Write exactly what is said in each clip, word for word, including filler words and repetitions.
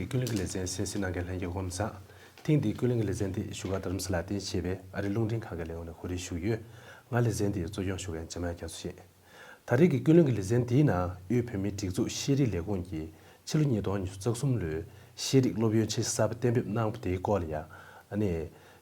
ཀུན་གླེང་གི་ལེ་ཚན་གསན་གཟིགས་གནང་མཁན་ལྷན་རྒྱས་སྐུ་ཁམས་བཟང་། ཐེངས་འདིའི་ཀུན་གླེང་གི་ལེ་ཚན་འདི་བཞུགས་སྒར་རྡ་རམ་ས་ལར་རྟེན་གཞི་བྱས་པའི་ཨ་རིའི་རླུང་འཕྲིན་ཁང་གི་ལས་ཁུངས་ནས་གོ་སྒྲིག་ཞུས་ཡོད། ང་ལེ་ཚན་འདི་གཙོ་སྐྱོང་ཞུ་མཁན་འཇམ་དབྱངས་རྒྱ་མཚོ་ཡིན། ད་རེས་ཀྱི་ཀུན་གླེང་གི་ལེ་ཚན་འདིའི་ནང་དབུས་བོད་མིའི་སྒྲིག་འཛུགས་ཤེས་རིག་ལས་ཁུངས་ཀྱིས་ཕྱི་ལོ་ཉིས་སྟོང་ཉི་ཤུ་རྩ་གསུམ་ལོའི་ཤེས་རིག་སློབ་ཡོན་འཆར་གཞི་གསར་པ་གཏན་འབེབས་གནང་བ་དེའི་སྐོར་ལ་ཡང་ཨ་ནི་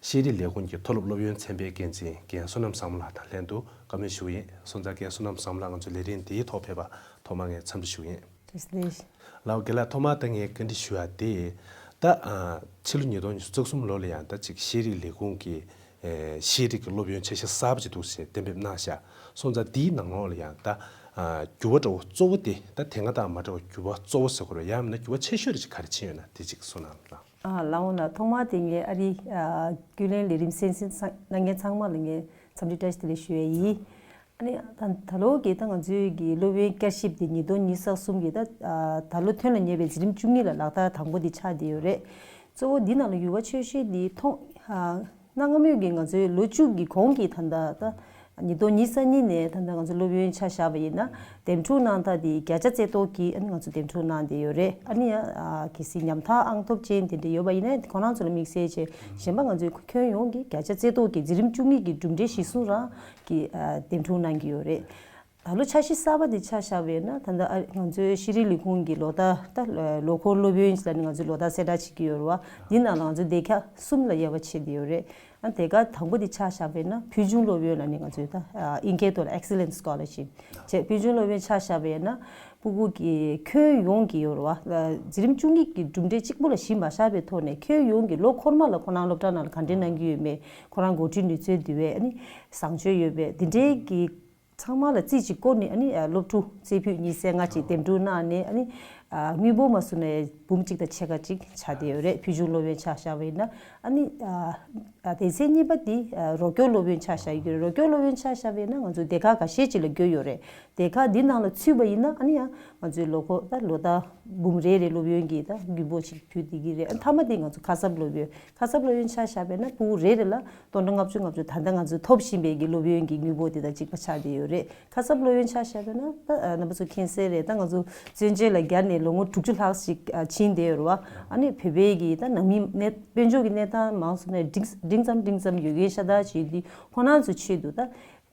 ཤེས་རིག་ལས་ཁུངས་ཀྱི་མཐོ་སློབ་སློབ་ཡོན་ཚན་པའི་འགན་འཛིན་རྒན་བསོད་ནམས་བཟང་མོ་ལགས་དང་ལྷན་དུ་བཀའ་མོལ་ཞུ་གི་ཡིན། སོང་ཙང་རྒན་བསོད་ནམས་བཟང་མོ་ལགས་ང་ཚོའི་ལས་རིམ་འདིའི་ཐོག་ཕེབས་པར་ཐོག་མར་ངས་འཚམས་འདྲི་ཞུ་གི་ཡིན། བཀྲ་ཤིས་བདེ་ལེགས། ལགས་རྒན་ལགས། ཐོག་མར་ད་ངས་བཀའ་འདྲི་ཞུ་ཡ་དེ། ད་ཨ་ཕྱི་ལོ་ཉིས་སྟོང་ཉི་ཤུ་རྩ་གསུམ་ལོ་ལ་ཡང་ད་ཅིག་ཤེས་རིག་ལས་ཁུངས་ཀྱི་ཨེ་ཤེས་རིག་གི་སློབ་ཡོན་འཆར་གཞི་གསར་པ་ཅིག་འདུག་ཟེར་གཏན་འབེབས་གནང་ཤག་སོང་ཙང་འདིའི་ནང་ལོགས་ལ་ཡང་ད་ཨ་འགྱུར་བ་འདྲ་བོ་གཙོ་བོ་དེ། ད་དེ་སྔ་དང་མ་འདྲ་བ་འགྱུར་བ་གཙོ་བོ་ཟེར་དགོས་རེད། ཡང་མིན་ན་འགྱུར་བ་ཆེ་ཤོས་རེ་ཅིག་ག་རེ་ཕྱིན་ཡོད་ན་དེ་ཅིག་གསུངས་གནང་རོགས་གནང་། ཨ་ལགས་འོང་ལགས། ཐོག་མར་དེ་ངས་ཨ་རིའི་ཨ་ཀུན་གླེང་ལས་རིམ་གསན་གཟིགས་གནང་མཁན་ཚང་མ་ལ་ངས་འཚམས་འདྲི་བཀྲ་ཤིས་བདེ་ལེགས་ཞུ་ཡ་ཡིན། ཨ་ནི་ད་ད་ལོ་གི་ད་ང་ཚོའི་གི་སློབ་ཡོན་བསྐྱར་ཞིབ་དེ་ཉིས་སྟོང་ཉི་ཤུ་རྩ་གསུམ་གི་ད་ཨ་ད་ལོ་ཐོན་ལ་ཉེ་བའི་འཛིན་རིམ་བཅུ་གཉིས་ལ་ལག་བསྟར་དང་པོ་དེ་ཆགས་བསྡད་ཡོད་རེད། གཙོ་བོ་འདི་ནང་ལ་འགྱུར་བ་ཆེ་ཤོས་འདི་མཐོང་ཨ་གནའ་སྔ་མོའི་གི་ང་ཚོའི་ལོ་བཅུ་གི་གོང་གི་ད་ལྟ་ད་ཉིས་སྟོང་ཉི་ཤུ་རྩ་གཉིས་ནས་ད་ལྟ་ང་ཚོ་སློབ་ཡོན་ཆ་བཞག་པ་ཡིན་ན། འདེམས་སྒྲུག་གནང་སྟངས་དེ་བརྒྱ་ཆ་རྩ་གཏོགས་ཀྱིས་ཨ་ནི་ང་ཚོ་འདེམས་སྒྲུག་གནང་བསྡད་ཡོད་རེད། ཨ་ནི་ཡང་ཨ་གལ་སྲིད་ཉམ་ཐག་ཨང་ཐོབ་ཅན་དེ་འདྲ་ཡོད་པ་ཡིན་ན་ཁོ་རང་ཚོ་ལ་དམིགས་བསལ་བྱས་གཞན་པ་ང་ཚོའི་ཁྱོན་ཡོངས་ཀྱི་བརྒྱ་ཆ་རྩ་གཏོགས་ཀྱིས་འཛིན་རིམ་བཅུ་གཉིས་ཀྱི་གྲུབ་འབྲས་གཞིར་བཟུང་རང་གི་ཨ་འདེམས་སྒྲུག་གནང་གི་ཡོད་རེད། ད་ལོ་འཆར་གཞི་གསར་པ་དེ་ཆ་བཞག་པ་ཡིན་ན་ད་ལྟ་ཨ་ང་ཚོའི་ཤེས་རིག་ལས་ཁུངས་ཀྱི་ལོ་ལྟར་ད་ལོ་འཁོར་སློབ་ཡོན་ལ་ནི་ང་ཚོས་ལོ་ལྟར་གསལ་བསྒྲགས་བྱེད་ཀྱི་ཡོད་རེད་བ། འདི་ནང་ལ་ང་ཚོ་སྡེ་ཁག་གསུམ་ལ་དབྱེ་བ་ཕྱེ་བསྡད་ཡོད་རེད། ཨ་དེ་ག་དང་པོ་དེ་ཆ་བཞག་པ་ཡིན་ན་ཕུལ་བྱུང་སློབ་ཡོན་ལ་ནི་ང་ཚོས་ད་ཨིན་སྐད་ཐོག་ལ་Excellent Scholarship བྱས། ཕུལ་བྱུང་སློབ་ཡོན་ཆ་བཞག་པ་ཡིན་ན་ཕྲུ་གུ་གི་ཁྱོན་ཡོངས་ཀྱི་ཡོད་རེད་བ། འཛིན་རིམ་བཅུ་གཉིས་ཀྱི་གྲུབ་འབྲས་གཅིག་པུ་ལ་གཞི་མ་བཞག་པའི་ཐོག་ནས་ཁྱོན་ཡོངས་ཀྱི་ལོ་འཁོར་མ་ལ་ཁོ་རང་སློབ་གྲྭ་ནང་ལ་ག་འདྲས་གནང་གི་ཡོད་མེད། ཁོ་རང་འགོ་ཁྲིད་ནུས་ཚད་འདི་བས་ཨ་ནི་བཟང་སྤྱོད་ཡོད་པའི་འདི་འདྲའི་གི་ཚང་མ་ལ་རྩིས་གཅིག་བསྐོར་ནས་ཨ་ནི་ཨ་སློབ་ཕྲུག་རྩེ་ཕུད་ཉི་ཤུ་རྩ་ལྔ་ཅིག་འདེམས་སྒྲུག་གནང་ནས་ཨ་ནི་ཨ་དངུལ་འབོར་མ་སོང་ན་འབུམ་གཅིག་དང་ཕྱེད་ཀ་ཅིག་ཆགས་བསྡད་ཡོད་རེད། ཕུལ་བྱུང་སློབ་ཡོན་ཆ་བཞག་པ་ཡིན་ན། ཨ་ནི་ཨ་ཨ་སྡེ་ཚན་གཉིས་པ་འདི་ཨ་རོགས་སྐྱོར་སློབ་ཡོན་ཆ་བཞག་ཡོད་ཀྱི་རེད། རོགས་སྐྱོར་སློབ་ཡོན་ཆ་བཞག་པ་ཡིན་ན་ང་ཚོ་སྡེ་ཁག་འགའ་ཤས་ཅིག་ལ་བགོས་ཡོད་རེད། སྡེ་ཁག་འདི་ནང་ལ་ཚུད་པ་ཡིན་ན་ཨ་ནི་ཡང་ང་ཚོའི་ལོ་འཁོར་ད་ལོ་ལྟར་འབུམ་རེ་རེ་སློབ་ཡོན་གྱི་ད་དངུལ་འབོར་ཅིག་ཕུལ་བསྡད་ཀྱི་རེད། ཨ་མཐའ་མ་དེ་ང་ཚོ་ཁ་གསབ་སློབ་ཡོན། ཁ་གསབ་སློབ་ཡོན་ཆ་བཞག་པ་ཡིན་ན་ཕྲུ་གུ་རེ་རེ་ལ་སྟོང་ཕྲག་ལྔ་བཅུ་ལྔ་བཅུ་ད་ལྟ་ང་ཚོས་ཐོབ་བཞིན་པའི་གི་སློབ་ཡོན་གྱི་དངུལ་འབོར་དེ་དང་གཅིག་པ་ཆགས་བསྡད་ཡོད་རེད། ཁ་གསབ་སློབ་ཡོན་ཆ་བཞག་པ་ན་ད་ཨ་རྣམ་པ་ཚོ་མཁྱེན་གསལ་རེད། ད་ང་ཚོ་བཙན་བྱོལ་ལ་བརྒྱ་ནས་ལོ་ངོ་དྲུག་ཅུ་ལྷག་ཞིག་ཨ་ཕྱིན་བསྡད་ཡོད་རེད་བ། ཨ་ནི་བོད་པའི་གི་ད་ནང་མི་གནས་དཔལ་འབྱོར་གྱི་གནས་སྟངས་མང་སོང་ནས་འབྲིང་འབྲིང་ཙམ་འབྲིང་ཙམ་ཡོད་མཁན་ཤ་སྟག་ཅིག་འདི་ཁོ་རང་ཚོའི་ཆེད་དུ་ད་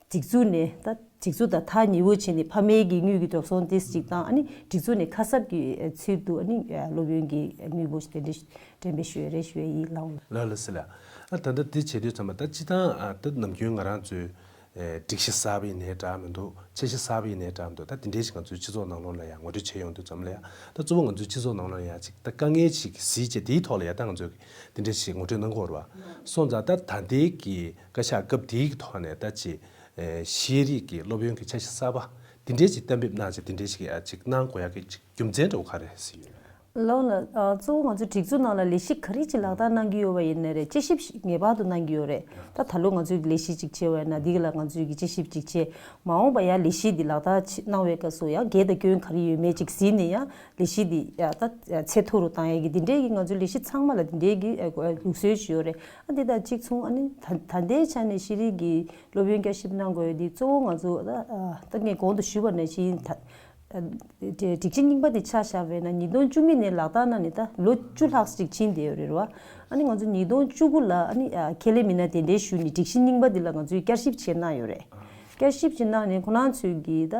སྒྲིག་འཛུགས་ནས་ད་སྒྲིག་འཛུགས་དང་ཐག་ཉེ་བོ་བྱས་ནས་ཕ་མའི་གི་དངུལ་གྱི་འགྲོ་སོང་ཏོག་ཙམ་ཅིག་དང་ཨ་ནི་སྒྲིག་འཛུགས་ནས་ཁ་གསབ་ཀྱི་ཚུལ་དུ་ཨ་ནི་སློབ་ཡོན་གྱི་དངུལ་འབོར་ཞིག་དེ་འདྲ་འགྲེམས་སྤེལ་ཞུ་ཡ་རེད་ཞུ་ཡ་ཡིན། ལགས་འོང་། ལགས་ལགས་སེ་ལགས། ཨ་ད་ལྟ་འདི་བྱེད་དུས་ཙམ་པ་ད་སྤྱིར་བཏང་ཨ་ད་ནམ་རྒྱུན་ང་རང་ཚོའི་ཨེ་སྒྲིག་གཞི་གསར་པ་ཡིན་ནའི་འདྲ་མི་འདུག་འཆར་གཞི་གསར་པ་ཡིན་ནའི་འདྲ་མི་འདུག་ད་དེ་འདྲའི་ཞིག་ང་ཚོའི་སྤྱི་ཚོགས་ནང་ལོགས་ལ་ཡང་ངོ་སྤྲོད་བྱས་ཡོང་དུས་ཙམ་ལ་ཡང་ད་གཙོ་བོ་ང་ཚོའི་སྤྱི་ཚོགས་ནང་ལོགས་ལ་ཡང་ཅིག་ད་དཀའ་ངལ་ཅིག་གཟིགས་བྱས་དེའི་ཐོག་ལ་ཡང་ད་ང་ཚོས་དེ་འདྲའི་ཞིག་ངོ་སྤྲོད་གནང་གི་ཡོད་རེད་བ། སོང་ཙང་ད་ད་ལྟའི་གི་བཀའ་ཤག་སྐབས་དེའི་གི་ཐོག་ནས་ད་ཅིག་ཨེ་ཤེས་རིག་གི་སློབ་ཡོན་གྱི་འཆར་གཞི་གསར་པ་དེ་འདྲའི་ཞིག་གཏན་འབེབས་གནང་བྱས་དེ་འདྲའི་ཞིག་ཨ་ཅིག་གནང་དགོས་ཡག་གི་ཅིག་རྒྱུ་མཚན་འདྲ་བོ་ག་རེ་ཟེར་ཡོད། ལགས་འོང་ལགས། ཨ་གཙོ་བོ་ང་ཚོ་སྒྲིག་འཛུགས་ནང་ལ་ལས་གཞི་ག་རེ་ཅིག་ལག་བསྟར་གནང་གི་ཡོད་པ་ཡིན་ནའི་རེད། དཔྱད་ཞིབ་ངེས་པར་དུ་གནང་གི་ཡོད་རེད། ད་ད་ལོ་ང་ཚོས་ལས་གཞི་ཅིག་བྱས་པ་ཡིན་ན་འདི་ག་ལ་ང་ཚོས་ཀྱི་དཔྱད་ཞིབ་ཅིག་བྱས། མ་འོངས་པ་ཡང་ལས་གཞི་འདི་ལག་བསྟར་ཅིག་གནང་བའི་སྐབས་སུ་ཡང་འགལ་དང་སྐྱོན་ག་རེ་ཡོད་མེད་ཅིག་གཟིགས་ནས་ཡང་ལས་གཞི་འདི་ཡང་ད་ཚད་མཐོ་རུ་བཏང་ཡག་གི་འདི་འདྲའི་གི་ང་ཚོའི་ལས་གཞི་ཚང་མ་ལ་འདི་འདྲའི་གི་ཨ་ལུགས་སྲོལ་ཞིག་ཡོད་རེད། ཨ་འདི་དང་གཅིག་མཚུངས་ཨ་ནི་ད་ད་ལྟའི་ཆ་ནས་ཤེས་རིག་གི་སློབ་ཡོན་བསྐྱར་ཞིབ་གནང་དགོས་འདི་གཙོ་བོ་ང་ཚོ་ད་ཨ་ད་ངས་གོང་དུ་ཞུས་པ་ནང་བཞིན་ད། སྒྲིག་གཞི་རྙིང་པ་དེ་ཆ་བཞག་པ་ཡིན་ན་ཉིས་སྟོང་བཅུ་གཉིས་ནས་ལག་བསྟར་གནང་ནས་ད་ལོ་བཅུ་ལྷག་ཅིག་ཕྱིན་བསྡད་ཡོད་རེད་བ། ཨ་ནི་ང་ཚོ་ཉིས་སྟོང་བཅུ་དགུ་ལ་ཨ་ནི་ཁས་ལེན་མི་སྣ་དེ་འདྲའི་ཞུས་ནས་སྒྲིག་གཞི་རྙིང་པ་དེ་ལ་ང་ཚོས་བསྐྱར་ཞིབ་བྱས་གནང་ཡོད་རེད། བསྐྱར་ཞིབ་བྱས་གནང་ནས་ཁོ་རང་ཚོས་ཀྱིས་ད་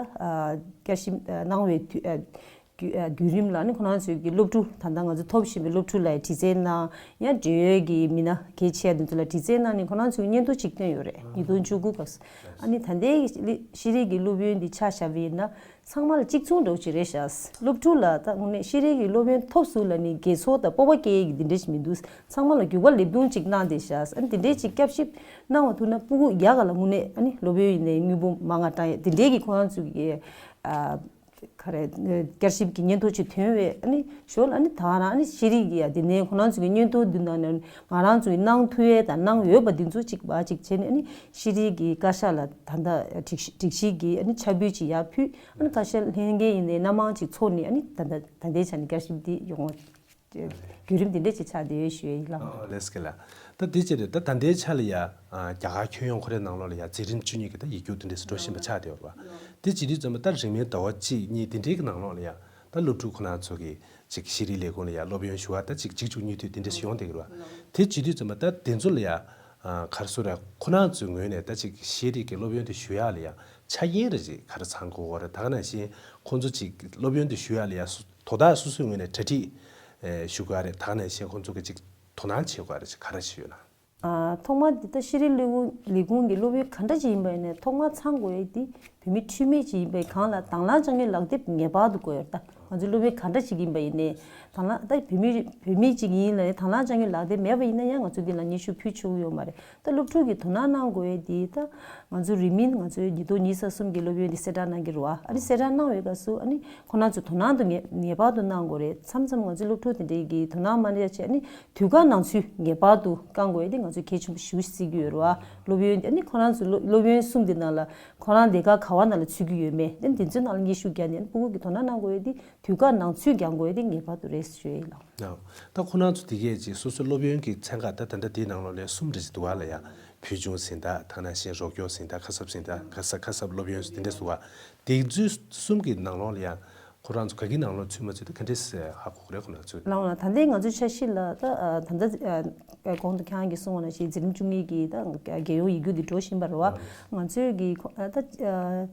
བསྐྱར་ཞིབ་གནང་བའི་དུས་བརྒྱུད་རིམ་ལ་ཨ་ནི་ཁོ་རང་ཚོས་ཀྱིས་སློབ་ཕྲུག་ད་ལྟ་ང་ཚོ་ཐོབ་བཞིན་པའི་སློབ་ཕྲུག་ལ་དྲི་རྩད་གནང་ཡང་འབྲེལ་ཡོད་ཀྱི་མི་སྣ་གལ་ཆེ་བ་དེ་ཚོ་ལ་དྲི་རྩད་གནང་ནས་ཁོ་རང་ཚོས་སྙན་ཐོ་ཅིག་བཏོན་ཡོད་རེད་ཉིས་སྟོང་བཅུ་དགུ་སྐབས་སུ། ཨ་ནི་ད་ལྟའི་ཤེས་རིག་གི་སློབ་ཡོན་འདི་ཆ་བཞག་པ་ཡིན་ན། ཚང་མ་ལ་གཅིག་མཚུངས་འདྲ་བོ་ཅིག་རེད་ཤག་སློབ་ཕྲུག་ལ་ད་དངོས་གནས་ཤེས་རིག་གི་སློབ་ཡོན་ཐོབ་ཚུལ་ལ་ནི་དགེ་ཚོགས་དང་སྤོབས་པ་སྐྱེ་ཡས་ཀྱི་འདི་འདྲ་ཞིག་མི་འདུག་ཚང་མ་ལ་རྒྱུག་པ་ལེབ་རྡུང་ཅིག་གནང་བསྡད་ཤག་ཨ་ནི་འདི་འདྲའི་ཅིག་བསྐྱར་ཞིབ་གནང་བ་ཐུབ་ན་སྤུ་གུ་ཡག་ག་ལ་དངོས་གནས་ཨ་ནི་སློབ་ཡོན་ཡིན་ནའི་དངུལ་འབོར་མང་ང་བཏང་ཡས་འདི་འདྲའི་གི་ཁོ་རང་ཚོའི་གི་ཨ་ག་རེ་བསྐྱར་ཞིབ་ཀྱི་སྙན་ཐོ་ཅིག་ཐོན་བས་ཨ་ནི་ཞོར་ལ་ཨ་ནི་ད་རང་ཨ་ནི་ཤེས་རིག་གི་ཡ་འདི་ནས་ཁོ་རང་ཚོའི་གི་སྙན་ཐོ་འདི་ནང་ནས་ང་རང་ཚོའི་གནང་ཐུབ་ཡས་དང་གནང་འོས་པ་འདི་ཚོ་ཅིག་བ་ཅིག་བྱས་ནས་ཨ་ནི་ཤེས་རིག་གི་བཀའ་ཤག་ལ་ད་ལྟ་སྒྲིག་སྒྲིག་གཞི་གི་ཨ་ནི་ཕྱག་འབུལ་ཅིག་ཡར་ཕུལ། ཨ་ནི་བཀའ་ཤག་ལྷན་རྒྱས་ཡིན་ནའི་སྣ་མང་ཅིག་ཚོགས་ནས་ཨ་ནི་ད་ལྟ་ད་ལྟའི་ཆ་ནས་བསྐྱར་ཞིབ་འདི་ཡོང་བ་བརྒྱུད་རིམ་འདི་འདྲ་ཅིག་ཆགས་བསྡད་ཡོད་ཞུ་ཡ་ཡིན་ལགས། ཨ་ལགས་སོ་ལགས། ད་འདི་ཅི་རེད། ད་ད་ལྟའི་ཆ་ལ་ཡ་ཨ་རྒྱ་གར་ཁྱོན་ཡོངས་ཁོ་རའི་ནང་ལོགས་ལ་ཡ་འཛིན་རིམ་བཅུ་གཉིས་ཀྱི་ད་ཡིག་རྒྱུགས་འདི་འདྲ་ཞིག་འགྲོ་བཞིན་པ་ཆགས་བསྡད་ཡོད་རེད་བ། འདི་བྱེད་དུས་ཙམ་པ་ད་རིང་མིན་ཟླ་བ་གཅིག་གཉིས་འདི་འདྲའི་གི་ནང་ལོགས་ལ་ཡ་ད་སློབ་ཕྲུག་ཁོ་རང་ཚོ་གི་ ཅིག་ཤེས་རིག་ལས་ཁུངས་ལ་ཡ་སློབ་ཡོན་ཞུ་བ་ད་ཅིག་གཅིག་མཇུག་གཉིས་མཐུད་དེ་འདྲ་ཞིག་ཡོང་བསྡད་ཀྱི་རེད་བ། དེ་བྱེད་དུས་ཙམ་པ་ད་དེ་ཚོ་ལ་ཡ་ག་རེ་ཟེར་ར་ཁོ་རང་ཚོའི་ངོས་ནས་ད་ཅིག་ཤེས་རིག་གི་སློབ་ཡོན་དེ་ཞུ་ཡག་ལ་ཡ་ཆ་རྐྱེན་རེ་ཅིག་ག་རེ་ཚང་དགོས་རེད། ད་ག་ནང་བཞིན་ཁོང་ཚོ་ཅིག་སློབ་ཡོན་དེ་ཞུ་ཡག་ལ་ཡ་སུ་དོ་བདག་སོ་སོའི་ངོས་ནས་གྲ་སྒྲིག་ཞུ་དགོས་རེད། ད་ག་ནང་བཞིན་ཁོང་ཚོ་གི་ཅིག་དོ་སྣང་བྱེད་དགོས་རེད་ཅིག་ག་རེ་ཞིག་ཡོད་ན། ཨ། ཐོག་མར་འདི་ལྟ་ཤེས་རིག་ལས་ཁུངས་ལས་ཁུངས་ཀྱི་སློབ་ཡོན་ག་འདྲ་ཅིག་ཡིན་པ་ཡིན་ནའི་ཐོག་མར་ཚང་དགོས་ཡས་འདི་བོད་མི་འཁྲུལ་མེད་ཅིག་ཡིན་པའི་སྒང་ལ་དང་བླངས་བཅངས་ཡོད་ལག་དེབ་ངེས་པར་དུ་དགོས་ཡོད་རེད། ད་ང་ཚོའི་སློབ་ཡོན་ག་འདྲ་ཅིག་ཡིན་པ་ཡིན་ནའི་དང་བླངས་ད་བོད་མི་བོད་མི་ཅིག་ཡིན་ལ་དང་བླངས་བཅངས་ཡོད་ལག་དེབ་མེད་པ་ཡིན་ན་ཡང་ང་ཚོས་འདི་ལ་སྙན་ཞུ་ཕུལ་ཆོག་གི་ཡོད་མ་རེད། ད་སློབ་ཕྲུག་གིས་དོ་སྣང་གནང་དགོས་ཡས་འདི་ད་ང་ཚོ་རིང་མིན་ང་ཚོའི་ཉིས་སྟོང་ཉི་ཤུ་རྩ་གསུམ་གྱི་སློབ་ཡོན་འདི་གསལ་བསྒྲགས་གནང་གི་རེད་བ། ཨ་ནི་གསལ་བསྒྲགས་གནང་བའི་སྐབས་སུ་ཨ་ནི་ཁོ་རང་ཚོས་དོ་སྣང་དུ་ངེས་ངེས་པར་དུ་གནང་དགོས་རེད། མཚམས་མཚམས་ང་ཚོའི་སློབ་ཕྲུག་དེ་འདྲའི་གིས་དོ་སྣང་མ་གནང་བྱས་ཨ་ནི་དུས་བཀག་ནང་ཚུད་ངེས་པར་དུ་བསྐང་དགོས་ཡས་དེ་ང་ཚོས་གལ་ཆེན་པོ་ཞེ་པོ་ཅིག་བརྩི་གི་ཡོད་རེད་བ། སློབ་ཡོན་ཨ་ནི་ཁོ་རང་ཚོའི་སློབ་སློབ་ཡོན་གསུམ་དེ་ནང་ལ་ཁོ་རང་སྡེ་ཁག་ག་བ་ནང་ལ་ཚུད་ཀྱི་ཡོད་མེད་དེ་འདི་ཚོའི་ནང་ལ་སྙན་ཞུ་རྒྱག་ནས་ཕྲུ་གུ་གིས་དོ་སྣང་གནང་དགོས་ཡས་དེ་དུས་བཀག་ནང་ཚུད་རྒྱག་དགོས་ཡས་དེ་ངེས་པར་དུ་རེད་ཞུ་ཡས་ཡིན། ལགས། ད་ཁོ་རང་ཚོ་དེ་གས་ཀྱི་སོ་སོའི་སློབ་ཡོན་གྱི་ཚན་ཁག་ད་ད་ལྟ་དེའི་ནང་ལོགས་ལ་གསུམ་རེ་ཞིག་འདུག་ག་ལ་ཡ། ཕུལ་བྱུང་གཟེངས་རྟགས་ད་ག་ནང་བཞིན་རོགས་སྐྱོར་གཟེངས་རྟགས་ཁ་གསབ་གཟེངས་རྟགས་ཁ་གསབ་ཁ་གསབ་སློབ་ཡོན་དེ་འདྲས་འདུག་ག་དེ་ཚོའི་གསུམ་གྱི་ནང་ལོགས་ལ་ཡ་ཁོ་རང་ཚོ་ག་གི་ནང་ལོགས་ཚུད་མ་ཚུད་དེ་ག་འདྲས་ཧ་གོ་གི་རེད་ཁོ་རང་ཚོས། ལགས་འོང་ལགས། ད་ལྟའི་ང་ཚོའི་འཆར་གཞི་ལ་ད་ད་ལྟ་གོང་དུ་ཁྱེད་རང་གིས་གསུངས་པ་ནང་བཞིན་འཛིན་རིམ་བཅུ་གཉིས་ཀྱི་ད་རྒྱལ་ཡོངས་ཡིག་རྒྱུགས་འདི་འགྲོ་བཞིན་པ་རེད་བ། ང་ཚོས་ཀྱི་ད།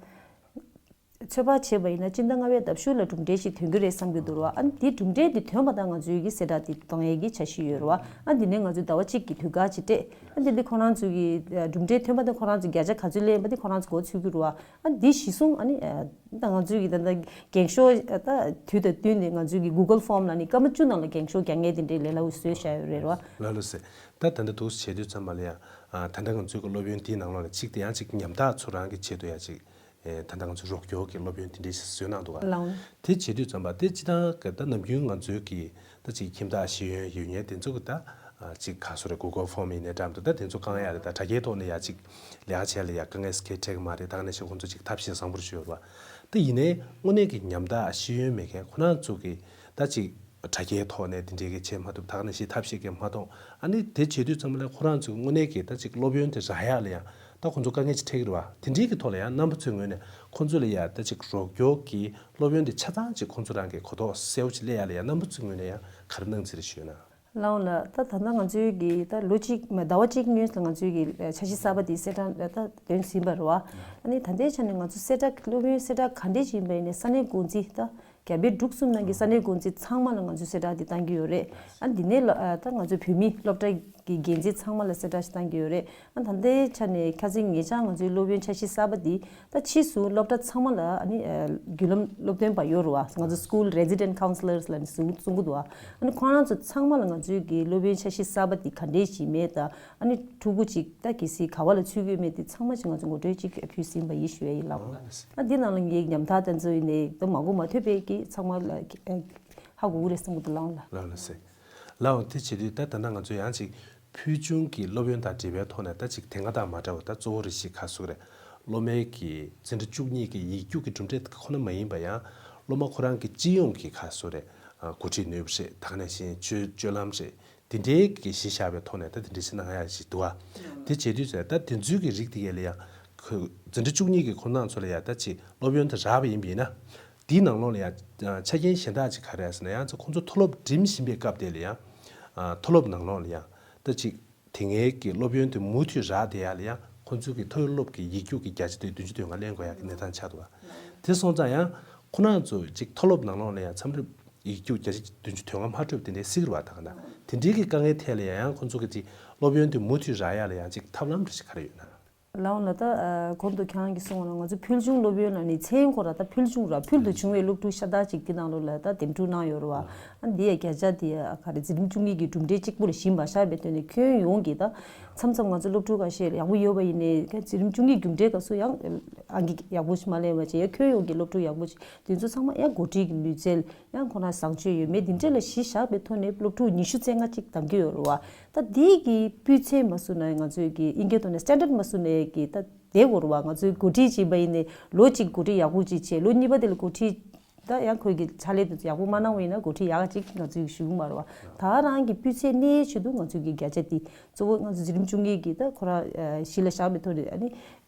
ཚོད་དཔག་བྱས་པ་ཡིན་ན་སྤྱི་ཟླ་ལྔ་པའི་ཟླ་གཞུག་ལ་གྲུབ་འབྲས་ཤིག་ཐོན་གྱི་རེད་བསམ་གྱི་འདུག་ར། ཨ་ནི་དེའི་གྲུབ་འབྲས་དེ་ཐོན་པ་དང་ང་ཚོའི་གི་གསལ་བསྒྲགས་དེ་གཏོང་ཡས་ཀྱི་འཆར་གཞི་ཡོད་ར་བ། ཨ་འདི་ནས་ང་ཚོས་ཟླ་བ་གཅིག་གི་དུས་བཀག་ཅིག་སྤྲད། ཨ་འདི་འདི་ཁོ་རང་ཚོའི་གི་གྲུབ་འབྲས་ཐོན་པ་དང་ཁོ་རང་ཚོ་བརྒྱ་ཆ་ག་ཚོད་ལེན་པ་དེ་ཁོ་རང་ཚོ་མགོ་ཚོད་ཀྱི་ར་བ། ཨ་འདི་གཞི་བཟུང་ཨ་ནི་ད་ང་ཚོའི་གི་ད་ལྟ་འགེངས་ཤོག་ད་དུས་དང་བསྟུན་ནས་ང་ཚོའི་གི་Google Form་ལ་ནི་སྐར་མ་བཅུ་ནང་ལ་འགེངས་ཤོག་རྒྱག་མཁན་དེ་འདྲའི་ལས་སླ་པོ་བཟོས་བཞག་ཡོད་རེད་ར་བ། ལགས་ལགས་སེ། ད་ད་ལྟ་འདུག་བྱེད་དུས་ཙམ་པ་ལ་ཡང་ད་ལྟ་ང་ཚོའི་གི་སློབ་ཡོན་དེའི་ནང་ལོགས་ལ་གཅིག་དེ་ཡང་གཅིག་ཉམ་ཐག་ཚོ་རང་གི་ཆེད་དུ་ཡང་གཅིག་ད་ལྟ་ང་ཚོ་རོགས་སྐྱོར་གྱི་སློབ་ཡོན་དེ་འདྲའི་ཞིག་བཟོས་གནང་འདུག་ག་ལགས། དེ་བྱེད་དུས་ཙམ་པ་དེ་སྤྱི་བཏང་གི་ད་ནམ་རྒྱུན་ང་ཚོའི་གི་ད་ཅིག་ཁྱིམ་བདག་ཤེས་ཡོན་ཡོད་མཁན་དེ་ཚོ་གི་ད་ཅིག་ག་སོ་རེ་Google Form་ཡིན་ནའི་འདྲ་མི་འདུག་ད་དེ་ཚོ་བཀང་ཡ་རེད། ད་དྲ་རྒྱའི་ཐོག་ནས་ཡ་ཅིག་ལས་ཀ་བྱས་ལ་ཡ་དཀའ་ངལ་སྐད་འཕྲད་གི་མ་རེད། ད་ག་ནང་བཞིན་ཁོང་ཚོ་ཅིག་ཐབས་ཤེས་བཟང་པོ་ཞིག་ཡོད་རེད་བ། ད་ཡིན་ནའི་དངོས་གནས་ཀྱི་ཉམ་ཐག་ཤེས་ཡོན་མེད་མཁན་ཁོ་རང་ཚོ་གི་ད་ཅིག་དྲ་རྒྱའི་ཐོག་ནས་དེ་འདྲའི་གི་བྱེད་མ་ཐུབ། ད་ག་ནང་བཞིན་ཐབས་ཤེས་ཀྱི་མ་གཏོགས་ཨ་ནི་དེ་བྱེད་དུས་ཙམ་པ་ལ་ཁོ་རང་ཚོའི་དངོས་གནས་ཀྱི་ད་ཅིག་སློབ་ཡོན་དེ་རག་ཡག་ལ་ཡང་ད་ཁོང་ཚོ་དཀའ་ངལ་ཅིག་འཕྲད་ཀྱི་རེད་བ། དེ་འདྲའི་གི་ཐོག་ལ་ཡང་རྣམ་པ་ཚོའི་ངོས་ནས་ཁོང་ཚོ་ལ་ཡང་ད་ཅིག་རོགས་སྐྱོར་གྱི་སློབ་ཡོན་དེ་ཆ་ཚང་ཅིག་ཁོང་ཚོ་རང་གི་གོ་རྟོགས་གསལ་པོ་ཅིག་སླེབས་ཡག་ལ་ཡང་རྣམ་པ་ཚོའི་ངོས་ནས་ཡང་ག་རེ་གནང་རྩིས་རེ་ཞུས་ན། ལགས་འོང་ལགས། ད་ད་ལྟ་ང་ཚོའི་གི་ད་ལོ་གཅིག་མ་ཟླ་བ་གཅིག་སྔོན་ལ་ང་ཚོའི་གི་འཆར་གཞི་གསར་པ་དེ་གསལ་བསྒྲགས་ད་འདོན་ཟིན་པ་རེད་བ། ཨ་ནི་ད་ལྟའི་ཆ་ནས་ང་ཚོ་གསལ་བསྒྲགས་སློབ་ཡོན་གསལ་བསྒྲགས་ག་འདྲས་ཅིག་ཡིན་པ་ཡིན་ནའི་ས་གནས་འགོ་འཛིན་ད་རྒྱ་བལ་འབྲུག་གསུམ་ནང་གི་ས་གནས་འགོ་འཛིན་ཚང་མ་ལ་ང་ཚོས་གསལ་བསྒྲགས་འདི་བཏང་གི་ཡོད་རེད། ཨ་འདི་ནས་ལ་ཨ་ད་ང་ཚོའི་བོད་མི་སློབ་གྲྭ་གི་འགན་འཛིན་ཚང་མ་ལ་གསལ་བསྒྲགས་ཤིག་བཏང་གི་ཡོད་རེད། ཨ་ད་ལྟའི་ཆ་ནས་ཁ་སང་ཉེ་ཆར་ང་ཚོའི་སློབ་ཡོན་འཆར་གཞི་གསར་པ་འདི་ད་ཕྱིས་སུ་སློབ་གྲྭ་ཚང་མ་ལ་ཨ་ནི་ཨ་བརྒྱུད་ལམ་སློབ་སྟོན་པ་ཡོད་རེད་བ། ང་ཚོ་School Resident Counsellors་ལ་ནི་གསུང་གསུང་གི་འདུག་བ། ཨ་ནི་ཁོང་རང་ཚོ་ཚང་མ་ལ་ང་ཚོའི་གི་སློབ་ཡོན་འཆར་གཞི་གསར་པ་འདི་ག་འདྲས་ཞིག་མེད་ད། ཨ་ནི་ཕྲུ་གུ་ཅིག་ད་གལ་སྲིད་ག་བ་ལ་ཚུད་ཀྱི་ཡོད་མེད་དེ་ཚང་མ་ཅིག་ང་ཚོ་ངོ་སྤྲོད་ཅིག་ཕུལ་ཟིན་པ་ཡིན་ཞུ་ཡ་ཡིན་ལགས། ཨ་འདི་ནང་ལ་ངའི་ཉམ་ཐག་དེ་ཚོ་ཡིན་ནའི་ད་མ་གོ་མ་ཐོས་པའི་གི་ཚང་མ་ལ་ཧ་གོ་གི་རེད་བསམ་གི་འདུག་ལགས། ལགས་ལགས་སེ། ལགས་འོང་། དེ་བྱེད་དུས་ད་ད་ལྟ་ང་ཚོ་ཡང་ཅིག་ཕུལ་བྱུང་གི་སློབ་ཡོན་དང་འབྲེལ་བའི་ཐོག་ནས་ད་ཅིག་དེ་སྔ་དང་མ་འདྲ་བ་ད་གཙོ་བོ་རེ་ཞིག་ག་སོ་རེད། སློབ་མའི་གི་འཛིན་གྲྭ་བཅུ་གཉིས་ཀྱི་ཡིག་རྒྱུགས་ཀྱི་གྲུབ་འབྲས་ཁོ་ན་མ་ཡིན་པ་ཡང་སློབ་མ་ཁོ་རང་གི་སྤྱི་ཡོངས་ཀྱི་ག་སོ་རེད། འགོ་ཁྲིད་ནུས་པ་རེད། ད་ག་ནང་བཞིན་སྤྱོད་སྤྱོད་ལམ་རེད། དེ་འདྲའི་གི་གཞི་བཞག་པའི་ཐོག་ནས་ད་དེ་འདྲའི་ཞིག་གནང་ཡག་ཞིག་འདུག་ཨ། དེ་བྱེད་དུས་ཚོད་ད་དེ་ཚོའི་གི་རིགས་དེ་གས་ལ་ཡང་ཁོ་འཛིན་གྲྭ་བཅུ་གཉིས་ཀྱི་ཁོང་རྣམ་ཚོ་ལ་ཡང་ད་ཅིག་སློབ་ཡོན་དེ་རག་པ་ཡིན་པ་ཡིན་ན། དེའི་ནང་ལོགས་ལ་ཡང་ཆ་རྐྱེན་གཞན་དག་ཅིག་ག་རེ་ཟེར་ན་ཡང་ཚོ་ཁོང་ཚོ་མཐོ་སློབ་འགྲིམ་བཞིན་པའི་སྐབས་དེ་ལ་ཡང་མཐོ་སློབ་ནང་ལོགས་ལ་ཡང་ད་ཅིག་དེ་སྔའི་གི་སློབ་ཡོན་དེ་མུ་མཐུད་རག་བསྡད་ཡག་ལ་ཡང་ཁོང་ཚོའི་གི་མཐོ་སློབ་ཀྱི་ཡིག་རྒྱུགས་ཀྱི་བརྒྱ་ཆ་དེ་བདུན་ཅུ་དོན་ལྔ་ལེན་དགོས་ཡག་གི་གནས་སྟངས་ཆགས་འདུག་བ། དེ་སོང་ཙང་ཡང་ཁོ་རང་ཚོ་ཅིག་མཐོ་སློབ་ནང་ལོགས་ལ་ཡང་མཚམས་རེ་ཡིག་རྒྱུགས་བརྒྱ་ཆ་བདུན་ཅུ་དོན་ལྔ་མ་འཕྲོད་པ་དེ་འདྲའི་སྲིད་རེད་བ། ད་ག་ན་དེ་འདྲའི་གི་དཀའ་ངལ་ཐད་ལ་ཡང་ཡང་ཁོང་ཚོ་གི་ཅིག་སློབ་ཡོན་དེ་མུ་མཐུད་རག་ཡག་ལ་ཡང་ཅིག་ཐབས་ལམ་རེ་ཞིག་ག་རེ་ཡོད་ན། ལགས་འོང་ལགས། ད་གོང་དུ་ཁྱེད་རང་གིས་གསུངས་པ་ནང་ང་ཚོ་ཕུལ་བྱུང་སློབ་ཡོན་ལ་ནི་མཚན་ཁོ་ར་ད་ཕུལ་བྱུང་ར་ཕུལ་དུ་བྱུང་བའི་སློབ་ཕྲུག་ཤ་སྟག་ཅིག་དེ་ནང་ལོགས་ལ་ད་འདེམས་སྒྲུག་གནང་ཡོད་རེད་བ། ཨ་འདི་ཡ་བརྒྱ་ཆ་དེ་ཡ་ག་རེ་འཛིན་རིམ་བཅུ་གཉིས་ཀྱི་གྲུབ་འབྲས་གཅིག་པུ་ལ་གཞི་མ་བཞག་པའི་ཐོག་ནས་ཁྱོན་ཡོངས་ཀྱི་ད་མཚམས་མཚམས་ང་ཚོ་སློབ་ཕྲུག་ཁ་ཤས་ཡག་པོ་ཡོད་པ་ཡིན་ནའི་འཛིན་རིམ་བཅུ་གཉིས་གྲུབ་འབྲས་སྐབས་སུ་ཡང་ཨང་ཀི་ཡག་པོ་ཞིག་མ་ལེན་པ་བྱས་ཡ་ཁྱོན་ཡོངས་ཀྱི་སློབ་ཕྲུག་ཡག་པོ་ཞིག་དེ་ཚོ་ཚང་མ་ཡང་འགོ་ཁྲིད་ཀྱི་ལུས་རྩལ་ཡང་ཁོ་རང་བཟང་སྤྱོད་ཡོད་མེད་དེ་འདྲ་ལ་གཞི་བཞག་པའི་ཐོག་ནས་སློབ་ཕྲུག་ཉི་ཤུ་རྩ་ལྔ་གཅིག་བདམས་ཀྱི་ཡོད་རེད་བ། ད་དེ་གི་སྤུས་ཚད་མ་བཟུང་ན་ང་ཚོའི་གི་དབྱིན་སྐད་ཐོག་ནས་སི་ཊན་ཌར་མ་བཟུང་ནའི་གི་ད་དེ་གོ་རེད་བ། ང་ཚོའི་འགོ་ཁྲིད་བྱས་པ་ཡིན་ནའི་ལོ་གཅིག་འགོ་ཁྲིད་ཡག་པོ་ཅིག་བྱས། ལོ་གཉིས་པ་དེ་ལ་འགོ་ཁྲིད་ད་ཡང་ཁོས་གི་ཕྱག་ལས་དེ་ཚོ་ཡག་པོ་མ་གནང་བ་ཡིན་ན་འགོ་ཁྲིད་ཡག་ཅིག་ང་ཚོའི་གི་ཞུ་གི་མ་རེད་བ། ད་རང་གི་སྤུས་ཚད་གནས་ཆེད་དུ་ང་ཚོའི་གི་བརྒྱ་ཆ་དེ་གཙོ་བོ་ང་ཚོ་འཛིན་རིམ་བཅུ་གཉིས་གི་ད་ཁོ་རང་གཞི་ལ་བཞག་པའི་ཐོག་ནས་ཨ་ནི་